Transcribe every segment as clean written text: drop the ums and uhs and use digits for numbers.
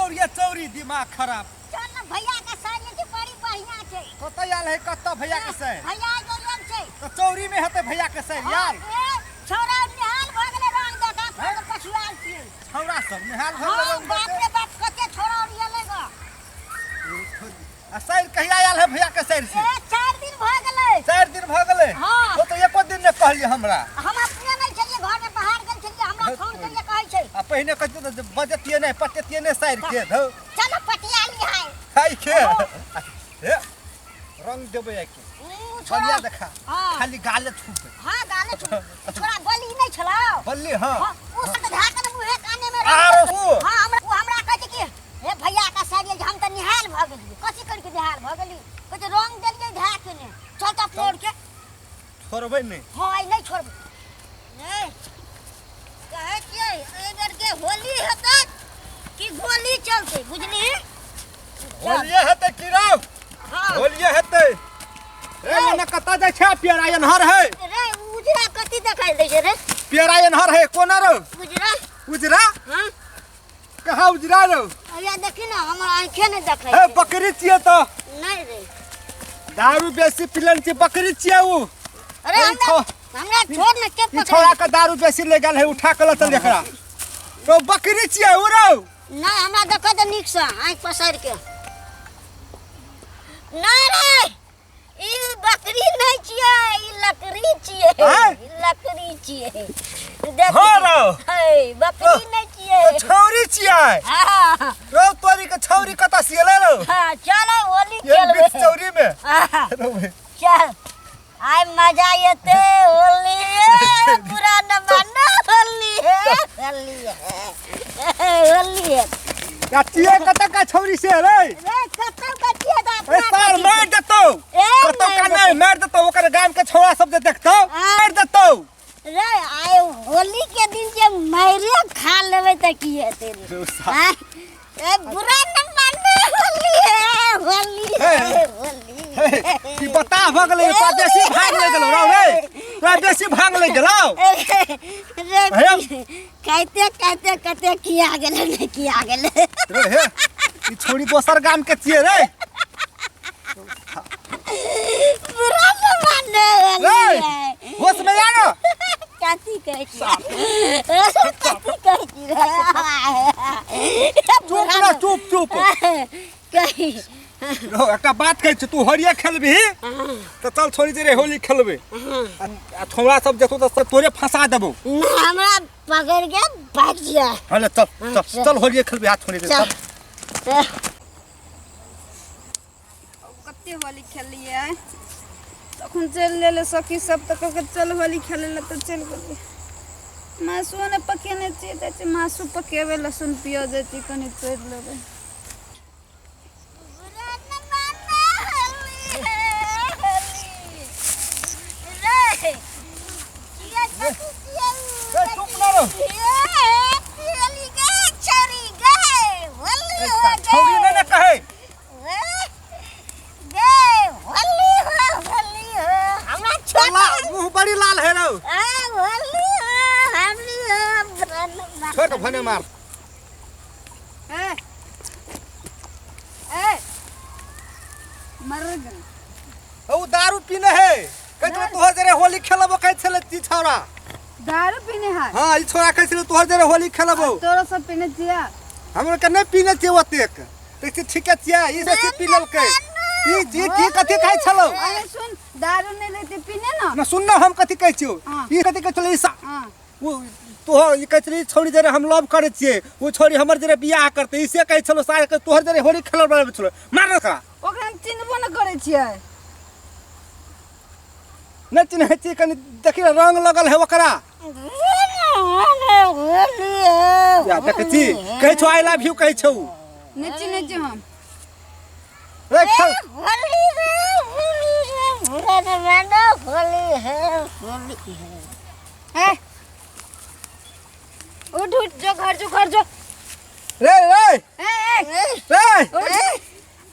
छौड़िया चौरी दिमाग खराब। चल ना भैया के साड़ी छै, बड़ी बढ़िया छै। कतऽ आयल है, कतऽ भैया के सैर? भैया के छै। तऽ चौरी में हेतै भैया के सैर यार। ए, छौड़ा निहाल भऽ गेलै रंग दऽ कऽ, अपना तऽ पछुआल छियै। छौड़ा सब निहाल भऽ गेलै हाँ, रंग दऽ बाप कऽ। रे बाप, कते छौड़ा ओरियेलै गऽ। आ सैर कहिया आयल है भैया के सैर से? ए, 4 दिन भऽ गेलै। 4 दिन भऽ गेलै? हाँ। ओ तऽ एको दिन नहि कहलियै हमरा। हम अपने नहि छलियै घर में, बाहर गेल छलियै, हमरा फोन करियै कहै छै। आ पहिने कहतियै तऽ बजतियै नहि, पटेतियै नहि सैर के। धौ। चलो पटिया लिहाय। खाइ के। हे, रंग देबै आइ के। ऊ छोड़ा। बढ़िया देखा। हाँ। खाली गाले छूबै। हाँ, गाले छूबै। छोड़ा बलि नहि छलौ। बलि, हाँ। हाँ, ऊ सब तऽ झाकन मुँहे काने में रंग आरो देलकै। ऊ। हाँ, ऊ हमरा कहै छै कि हे भैया के साड़ी हम तऽ निहाल भऽ गेलियै। कथी करि के निहाल भऽ गेली? कहै छै रंग देलियै झा के ने। चल तऽ अपने के। छोड़बै नहि। हाँ, आइ नहि छोड़बै। नहि। कहै छियै, एहि बेर के होली हेतै कि गोली चलतै, बुझलिही? होलिये हेतै की रौ? हाँ। होलिये हेतै। रे मने कतऽ जाइ छै? पियरा एन्हर है। रे उजरा कथी देखाइ दै छै रे? पियरा एन्हर है, कोना रौ? उजरा। उजरा? हाँ। कहाँ उजरा रौ? अया देखी ना, हमर आँखे नहि देखै हे, छै। बकरी छियै तऽ। नहि रे। दारू बेसी पिलन छियै, बकरी छियै उ। अरे ई हमरा हमरा छोड़ न, के ई पकड़े? छोड़ा के दारू बेसी ले गेल है, उठा के लतल एकरा। तो बकरी छियै उ रौ। नहि, हमरा देखऽ दे नीकसँ, आँखि पसारि के। नहि रे, ई बकरी नहि छियै, ई लकड़ी छियै। आँय? ई लकड़ी छियै। देख। हँ रौ। हे, बकरी नहि छियै। तो छौरी छियै। हाँ। रौ तोरी के छौरी कतऽ सियले रौ? हाँ, चलो होली ये खेलबै। बीच चौरी में। हाँ। रौ भाई। चल, आइ मजा एते होली है, पुराना माना होली है, होली है, होली है। या चिए कतऽ का छौरी से रे? रे कतौ का चिए तऽ ए अपना सार कथी मार छै? देतौ। ए, कतौ का मारि नहि देतौ। मार देतौ, ओकर गाम के छौड़ा सब जे देखतौ हाँ। मार देतौ। रे आइ होली के दिन जे मारे खा लेबै तऽ की हेतै रे? रे सार। हाँ? ए बुरा न माने, होली है, होली है, होली हे, की बता भऽ गेलै? तोरा बेसी भांग ले गेलौ रौ रे, तोरा बेसी भांग ले गेलौ। रे। हे। खाइते खाइते कते किया गेलै, नहि किया गेलै। रे हे, ई छोड़ी दोसर गाम के छियै रे। बुरा न माने, होली रे है। होश में आ ना। कथी कहै छी, कथी कहै छी रे? चुप ना, चुप चुप। कही। रौ, एकटा बात कहै छी, तू होलिये खेलबिही तऽ चल छोड़ी जे रे होली खेलबै, आ छोड़ा सब देखो तऽ तोरे फंसा देबौ। नहि, हमरा पकड़ के भागि जिया। हले चल चल चल, होलिये खेलबै आ छोड़ी दे। चल। चल। कते होली खेललियै, तखन चलि गेलै सखी सब तऽ कहलकै चल होली खेलै लए, तऽ चलि गेलियै। मासुओ नहि पकेने छियै, जाइ छियै मासु पकेबै, लहसुन प्याज जाइ छियै कनि तोड़ि लेबै। ए, चुप ना रहो। छौरी नहि ने कहै। मुँह बड़ी लाल है रौ। छोड़ भने मार। ए ए, मर गेल। ओ दारू पीने है, कहै छलै तोहर जरे होली खेलबो, कहै छलै ई छौड़ा। दारू पीने है? हाँ, ई छौड़ा कहै छलै तोहर जरे होली खेलबो। तोरो सब पीने छिया? हमरो के नहि पीने छियै ओतेक, देखै ठीके छियै, ई बेसी पी लेलकै। ई जी की कथी कहै छलौ? अरे सुन, दारू नहि लेते पीने ना। ना सुन ना, हम कथी कहै छियौ। हाँ। ई कथी कहै छलै ई हाँ। ओ तोहर ई कहै छलै छौड़ी जरे हम लव करै छियै, ओ छौड़ी हमर जरे बियाह करतै, ई से कहै छलौ सार के तोहर जरे होली खेलऽ बला छलौ। मार ओकरा। ओकरा हम चिन्हबो न करै छियै। नहि चिन्है छियै? कनि देखी ने, रंग लगल है ओकरा। या देखै छी, कहै छौ I love you कहै छौ। नहि चिन्है छियै हम। रे खेल। ए उठ उठ, जो घर जो, घर जो। रे रे। ए ए। रे। उठ।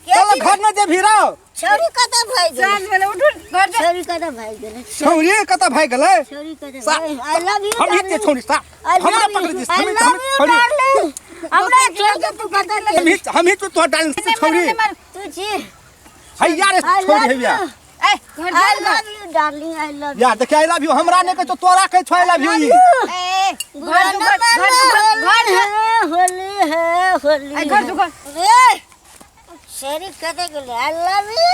चल घर न जेबही रौ। छौरी कतऽ भागि गेलै? साँझ भेलै, उठ उठ, घर जो। छौरी कतऽ भागि गेलै? छौरी कतऽ भागि गेलै? छौरी कतऽ? सा- I love you. हम ही छियै छौरी सा। I हमरा love पकड़ि you. This. I love you, darling. हमरा छोड़ के तू कतऽ हम ही हम ही तो तोहर डार्लिंग से छोड़ी। तू छी। हैया रे I छोड़ी love हैया। you. ए घर I जा love you, darling. I love you. यार देखिए I love you हमरा नहीं कहै छौ, तोरा कहै छौ I love you. ए घर जो घर घर जो घर जो है, होली है, होली ए, घर जो घर। ए, शरीर कते गेलै? I love you.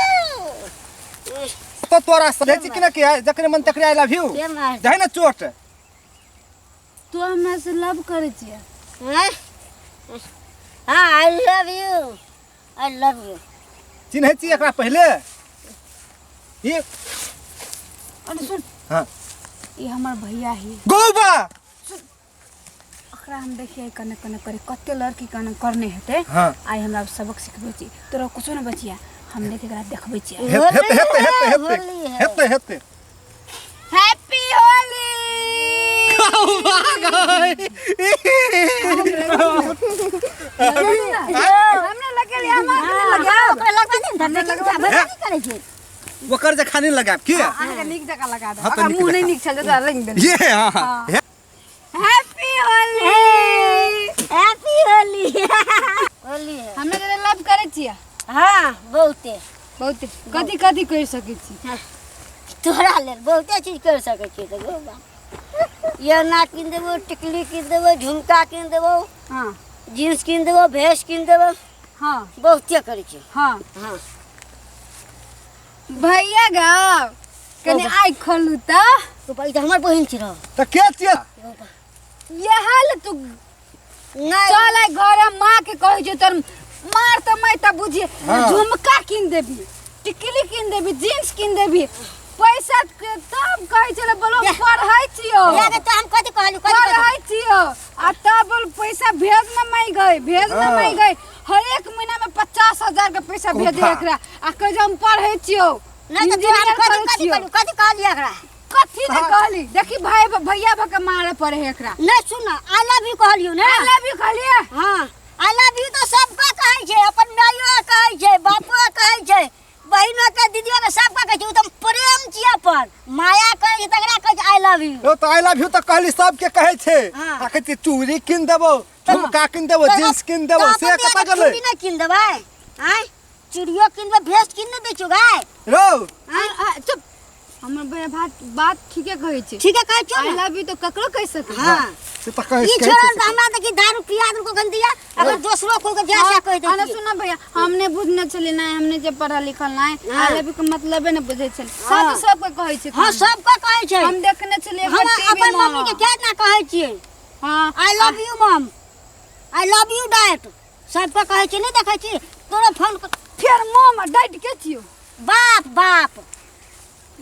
तो तोरा से छी कि ना कि जकरे मन तकरे I love you. के मार? दहे ना चोट। तू हमरा से लव करै छियै? हैं? हाँ, I love you. I love you. चिन्है छी एकरा पहिले? ये अरे सुन। हाँ। ई हमर भैया ही। गोबा ओकरा हम देखिए कने कने करे कते लड़की कने करने हेतै। हाँ। आइ हमरा सबक सिखबै छी, तोरा कुछो न बचिया, हम देख एकरा देखबै छियै। हेते हेते हेते हेते होली है। हेते हेते हैप्पी होली। हमरा लगल हमरा लगल। हाँ, ओकरा लगबै ने, धक्का धक्का धक्का करै छै। ओकर जे खानी लगाब की? अहाँके नीक जकाँ लगा दे। हाँ, तऽ ओकरा नीक मुँह नहि जकाँ। नीक छल तऽ रंग देल। ये हाँ हाँ हैप्पी होली। हैप्पी होली। होली है। हमरा जरे लव करै छियै? हाँ, बहुते। बहुत कथी कथी करि सकै छी? तोरा लेल बहुते चीज कर सकै छियै। तऽ गो बा ये कीन देबो, टिकली कीन देबो, झुमका कीन देबो, हाँ जींस कीन देबो, भेस कीन देबो। हाँ बहुते करै छियै। हाँ हाँ भैया गौ कनि आँखि खोलू तऽ। तो ई तऽ हमर बहिन छी रहो। तऽ के छियै? इएह ले तू नहीं चल आइ घरे, माँ के कहै छै तोर मार तऽ मैं तऽ बुझिए। हाँ। झुमका कीन देबी, टिकली कीन देबी, जींस कीन देबी, पैसा के तब कहै छलै बोलो पढ़ै छियो। या तऽ हम कथी कहलू? कथी कहलू? पढ़ै छियो आ तब बोल पैसा भेज न मैं गई, भेज न हाँ। मैं गई। हर एक महीना में 50,000 के पैसा भेजे कोफा। एकरा आ कहै छै हम पढ़ै छियो, नहीं तऽ तोरा हम इंजीनियर कथी करै कथी छियो। कहलू? कथी कहलियै एकरा? कथी ने कहली? देखी भाई भैया भके मारे पड़े है एकरा। नहीं सुन, I love you कहलियौ ने? I love you कहलियै? हाँ, I love you तऽ सबके कहै छै, अपन माइयो कहै छै, बापो कहै छै, बहिनो के, दीदियो के, सबके कहै छै। ओ तऽ प्रेम छियै, अपन माया कहै छै तकरा कहै छै I love you. यौ तऽ I love you तऽ कहली सबके कहै छै। हाँ। आ कहै छै चूड़ी कीन देबो, झुमका कीन देबो, जींस कीन देबो, से कतऽ गेलै? चूड़ी नहि कीन देबै? आँय, चूड़ियो कीन देबै, भेस्ट कीन नहि दै छियौ गाय? रौ आ, चुप, हमर भैया बात बात ठीके कहै छै। ठीके कहै छियौ आई ने? लव you तऽ ककरो कहि सकै। हाँ से तऽ कहै ई कहै छोड़ल छै। तऽ हमरा देखी दारू पिया देलको गंदिया, अगर दोसरो कोई के जैसा कहि दै अरे छियै। सुन भैया, हमने बुझने छलियै नहि, हमने जे पढ़ल लिखल नहि, हाँ। I love you के मतलबे नहि बुझै छलियै। हाँ। सब सबके कहै छै। हाँ, सबके कहै छै। हम देखने छलियै हम अपन मम्मी के क्या ना कहै छियै? हाँ I love you mom, I love you dad, सबके कहै छियै। नहि देखै छी तोरो फोन फेर मम आ डैड के छियौ? बाप बाप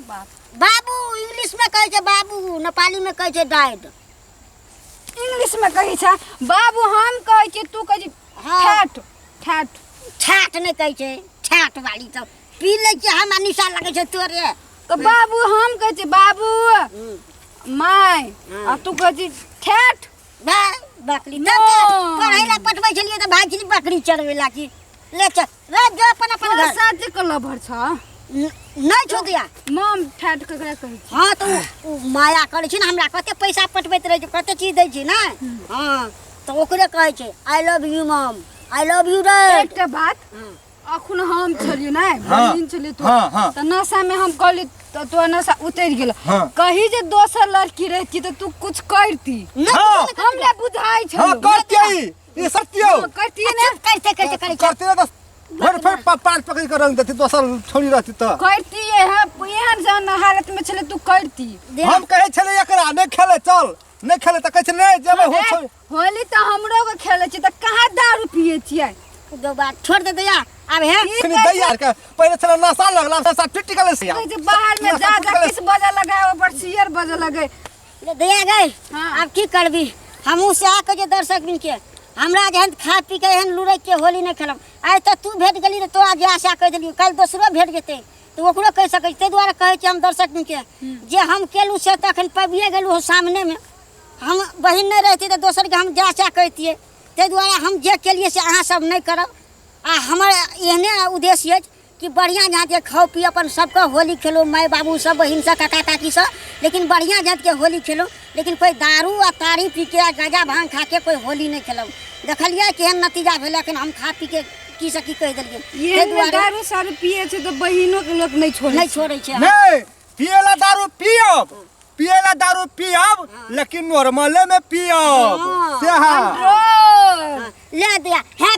बाप बाबू इंग्लिश में कहै छै बाबू, नेपाली में कहै छै डैड। इंग्लिश में कहै छै बाबू, हम कहै छियै, तू कहै छी हाँ। ठैठ ठैठ। छाट नहि कहै छै, छाट वाली सब पी लै छियै हम आ निशा लगै छै तोरे। तऽ बाबू हम कहै छियै बाबू my हाँ। आ तू कहै छी ठैठ। बा बकरी नो। तब तऽ पढ़ै ला पठबै छलियै तऽ भाग छली बकरी चरबै ला की ले चल रे जो अपन अपन तोरा घर। साथे के लभर छ? नहि छौ दिया। मम ठैठ ककरा कहै छै? हाँ तऽ उ माया करै छै ने, हमरा कते पैसा पठबैत रहै छै, कते चीज दै छै ने। हाँ तऽ ओकरे कहै छै I love you mom, I love you dad. एकटा बात, अखन हम छलियै ने, हाँ। बहिन छलियै तू, हाँ, हाँ। तऽ नशा में हम कहली तऽ तोरा नशा उतरि गेल। हाँ। कही जे दोसर लड़की रहती तऽ तू कुछ करती? नहि। हाँ। हमरा बुझाइ छल। हाँ करतियै, ई सत्य। करती ने? करिते करिते करै छै। करती तऽ फेर फेर पाँच पकड़ि कऽ रंग देती, दोसर छोड़ी रहती तऽ करती। एहन जहन हालत में छलै तू करती। हम कहै छलियै एकरा नहि खेले चल, नहि खेले तऽ कहै छै नहि जेबै हो ए, छोड़। होली तऽ हमरो के खेलै छी तऽ कहाँ दारू पियै छियै? दो बात छोड़ दे दया आब हे। ई कनि कहै दैया के पहिले छलै नशा लगला, नशा टूटि गेलै से। छै जे बाहर में नशा जा टूटि जा गेलै। किस बजऽ लगे, ओपर सियर बजऽ लगे। ले दया गई। हाँ। आब की करबी? हमहूँ सएह कहै छियै दर्शक बिन के, हमरा जेहन खा पी के एहन लुड़ै के होली नहि खेलब। आइ तऽ तू भेट गेली तऽ तोरा जे आशा कहि देलियौ, काल्हि दोसरो भेट जेतै तऽ ओकरो कहि सकै छी। ताहि दुआरे कहै छियै हम दर्शक बिन के, जे हम केलहुँ से तऽ एखन पाबिए गेलहुँ हँ सामनेमे। हम बहिन नहि रहितै तऽ दोसरके हम जा सएह कहितियै। ताहि दुआरे हम जे केलियै से अहाँ सब नहि करब। आ हमर एहने उद्देश्य अछि कि बढ़िआँ जहाँके खाउ पी, अपन सबके होली खेलो, माय बाबू सब, बहिन सब, काका काकी सब, लेकिन बढ़िआँ जहाँके होली खेलो, लेकिन कोइ दारू आ ताड़ी पीके आ गाँजा भांग खाके कोइ होली नहि खेलब। देखलियै केहन नतीजा भेलै। अखन हम खा पी के की से की कहि देलियै। ताहि एहन दुआरे दारू सारू पिए छै तऽ बहिनो के लोक नहि छोड़ै नहि छोड़ै छै। नहीं, पियला दारू पियब, पियला दारू पियब, लेकिन नॉर्मले में पियब। हाँ। से हाँ। कंट्रोल। ले दिया है।